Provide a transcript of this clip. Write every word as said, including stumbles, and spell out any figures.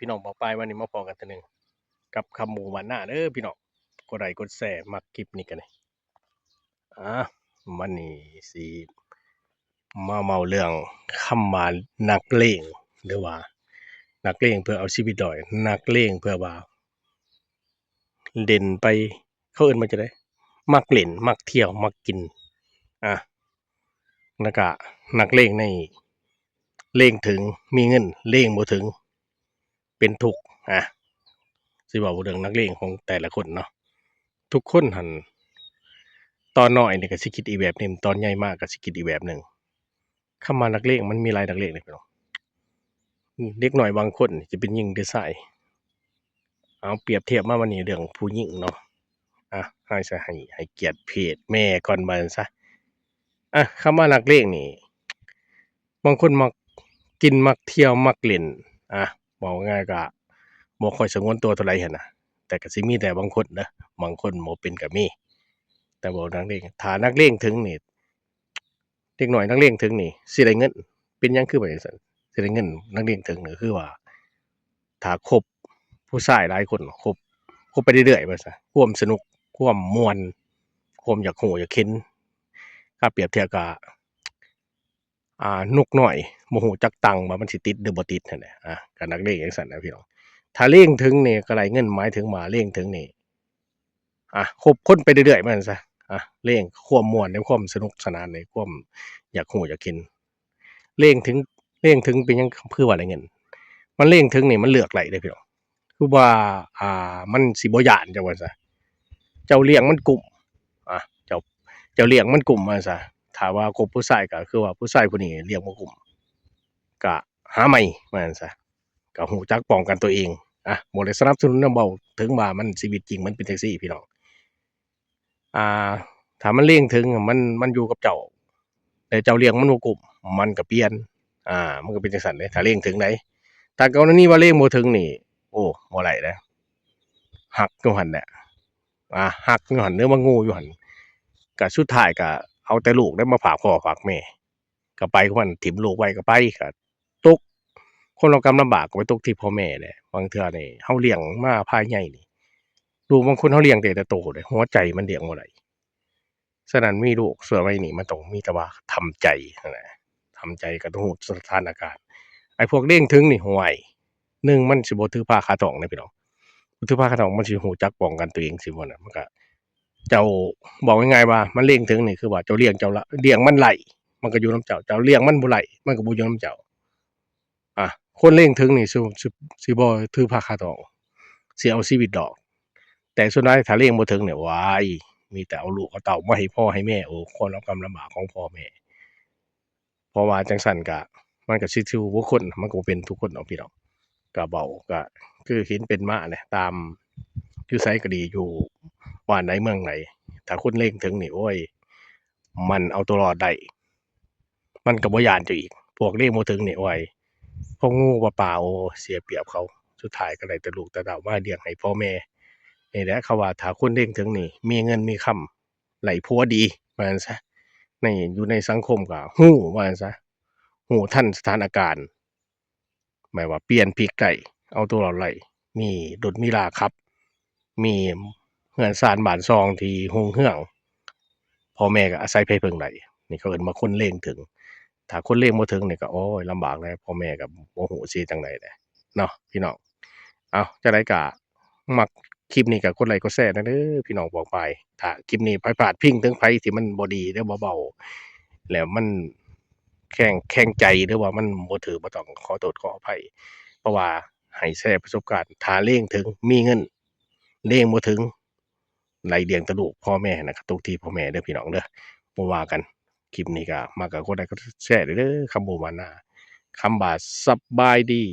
พี่น้องปองปาย วันนี้มาพ้อกันเทื่อหนึ่งกับคำหมู่บ้านนาเด้อพี่น้อง กดไลค์กดแชร์ มักคลิปนี้กันนี่ อ่า วันนี้สิมาเว้าเรื่องคำว่านักเลง หรือว่านักเลงเพื่อเอาชีวิตรอด นักเลงเพื่อว่า เล่นไป เขาเอิ้นว่าจั่งใด มักเล่น มักเที่ยว มักกิน อ่ะ แล้วก็นักเลงนี่ เลงถึงมีเงิน เลงบ่ถึงเป็นทุกข์ อ่ะ สิเว้าเรื่องนักเลงของแต่ละคนเนาะ ทุกคนหั่น ตอนน้อยนี่ก็สิคิดอีกแบบหนึ่ง ตอนใหญ่มาก็สิคิดอีกแบบหนึ่ง คำว่านักเลงมันมีหลายนักเลงเด้พี่น้อง เด็กน้อยบางคนนี่จะเป็นหญิงหรือชาย เอาเปรียบเทียบมาวันนี้เรื่องผู้หญิงเนาะ อ่ะ ให้ซะ ให้ ให้เกียรติเพศแม่ก่อนว่าซั่นซะ อ่ะ คำว่านักเลงนี่ บางคนมักกิน มักเที่ยว มักเล่น อ่ะ เว้าง่ายๆ ก็บ่ค่อยสงวนตัวเท่าใดหั้นนะ แต่ก็สิมีแต่บางคนเด้อ บางคนบ่เป็นก็มี แต่เว้านักเลง ถ้านักเลงถึงนี่ เด็กน้อยนักเลงถึงนี่สิได้เงิน เป็นหยังคือว่าจั่งซั้น สิได้เงินนักเลงถึงนี่ คือว่า ถ้าคบผู้ชายหลายคน คบ คบไปเรื่อยๆ ว่าซะ ความสนุก ความม่วน ความอยากฮู้อยากเห็น ถ้าเปรียบเทียบกับ อ่า นกน้อยบ่ฮู้จักตังว่ามันสิติดหรือบ่ติดหั้นแหละ อ่า ก็นักเลงจั่งซั้นนะพี่น้อง ถ้าเลงถึงนี่ก็ได้เงิน หมายถึงว่าเลงถึงนี่ อ่ะ คบคนไปเรื่อยๆ ว่าซั่นซะ อ่ะ เลงความม่วนในความสนุกสนานในความอยากฮู้อยากเห็น เลงถึง เลงถึงเป็นหยังคือว่าได้เงิน มันเลงถึงนี่มันเลือกได้เด้พี่น้อง คือว่า อ่า มันสิบ่ย้านเจ้าว่าซะ เจ้าเลี้ยงมันกุ้ม อ่ะ เจ้า เจ้าเลี้ยงมันกุ้มว่าซะ ถ้าว่าคบผู้ชายก็คือว่าผู้ชายผู้นี้เลี้ยงบ่กุ้ม ก็หาใหม่ว่าซั่นซะ ก็ฮู้จักป้องกันตัวเอง อ่ะ บ่ได้สนับสนุนนำ เว้าถึงว่ามัน ชีวิตจริงมันเป็นจั่งซี้พี่น้อง อ่า ถ้ามันเลงถึง มัน มันอยู่กับเจ้า แต่เจ้าเลี้ยงมันบ่กุ้ม มันก็เปลี่ยน อ่า มันก็เป็นจั่งซั้นเด้ ถ้าเลงถึงใด ถ้ากรณีว่าเลงบ่ถึงนี่ โอ้ บ่ได้เด้ ฮักอยู่หั่นแหละ อ่า ฮักอยู่หั่น หรือว่าโง่อยู่หั่น ก็สุดท้ายก็เอาแต่ลูกได้มาฝากพ่อฝากแม่ ก็ไปของมัน ถิ่มลูกไว้ก็ไป ก็ตก คนเรากำลำบากก็ไปตกที่พ่อแม่แหละ บางเทื่อนี่เฮาเลี้ยงมาพาใหญ่นี่ ลูกบางคนเฮาเลี้ยงแต่ แต่โตเลย หัวใจมันเลี้ยงบ่ได้ ฉะนั้นมีลูกสมัยนี้มันต้องมีแต่ว่าทำใจนั่นแหละ ทำใจก็ต้องฮู้สถานการณ์ ไอ้พวกเลงถึงนี่ ห่วย หนึ่ง มันสิบ่ถือผ้าคาท้องนะพี่น้อง บ่ถือผ้าคาท้อง มันสิฮู้จักป้องกันตัวเองสิบ่นะ มันก็ เจ้า บอกง่ายๆว่ามันเลงถึงนี่คือว่าเจ้าเลี้ยงเจ้าละ เลี้ยงมันไล่ มันก็อยู่นำเจ้า เจ้าเลี้ยงมันบ่ไล่ มันก็บ่อยู่นำเจ้า อ่ะ คนเลงถึงนี่สิ สิ สิบ่ถือผ้าคาท้อง สิเอาชีวิตรอด แต่ส่วนหลายถ้าเลงบ่ถึงนี่ ว้าย มีแต่เอาลูกเอาเต้ามาให้พ่อให้แม่ โอ้ ความกำลำบากของพ่อแม่ เพราะว่าจั่งซั้นก็ มันก็สิสู่บุคคล มันก็บ่เป็นทุกคนดอกพี่น้อง ก็เว้าก็คือเห็นเป็นมาแหละ ตามอยู่ไสก็ดี อยู่บ้านใดเมืองใด ถ้าคนเลงถึงนี่ โอ้ย มันเอาตัวรอดได้ มันก็บ่ย้านเจ้าอีก พวกเลงบ่ถึงนี่ โอ้ย พวกงูปลาปลา โอ้ เสียเปรียบเขา สุดท้ายก็ได้แต่ลูกแต่เต้ามาเลี้ยงให้พ่อแม่ นี่แหละเขาว่าถ้าคนเลงถึงนี่ มีเงินมีคำ ได้ผัวดี ว่าซั่นซะ ใน อยู่ในสังคมก็ฮู้ ว่าซั่นซะ ฮู้ทันสถานการณ์ หมายว่าเปลี่ยนพลิกได้ เอาตัวรอดได้ มีรถมีลาขับ มีเฮือนซานบ้านซองที่รุ่งเรือง พ่อแม่ก็อาศัยไผเพิ่งได้ นี่เขาเอิ้นว่าคนเลงถึง ถ้าคนเลงบ่ถึงนี่ก็ โอ้ย ลำบากแหละ พ่อแม่ก็บ่ฮู้สิจั่งใดแหละเนาะพี่น้อง เอา จั่งใดก็ มักคลิปนี้ก็กดไลค์กดแชร์แหน่เด้อพี่น้องปองปาย ถ้าคลิปนี้ไผพลาดพิงถึงไผที่มันบ่ดีหรือบ่เว้า แล้วมันแข็ง แข็งใจหรือว่ามันบ่ถืกบ่ต้อง ขอโทษขออภัย เพราะว่าให้แชร์ประสบการณ์ ถ้าเลงถึงมีเงิน เลงบ่ถึง ไล่เลี้ยงแต่ลูกพ่อแม่นะ ก็ตกที่พ่อแม่เด้อพี่น้องเด้อ บ่ว่ากัน คลิปนี้ก็มักก็กดไลค์กดแชร์เด้อ คำหมู่บ้านนา คำว่าสบายดี